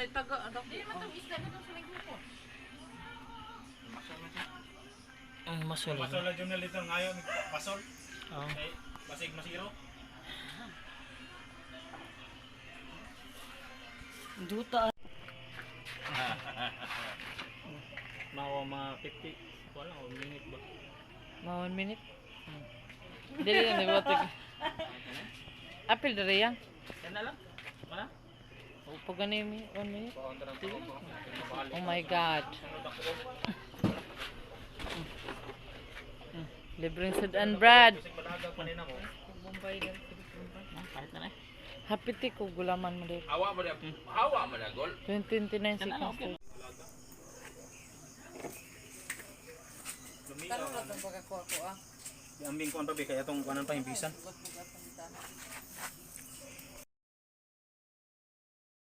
na itaga. Anak. Di naman tong isda na sa linggo. Ang masol. Pasol na dyan na lito ngayon. Pasol. Oh. Eh, basig masiro. Duta. Mga mga 50. Wala, 1 minute ba? Mga 1 minute. Dili na nagwatag. Apil diri yan. Yan na lang. Wala? O pag gani mi 1 minute. Oh my God. Libreng sudan, Brad. Basig malaga pa nina mo. Kahit na na. Happy tea ko gulaman mo diri. Awa mo na, awa mo na gol. 29 seconds. Ambing kuan pa be kaya tong kuanan pa himpisan.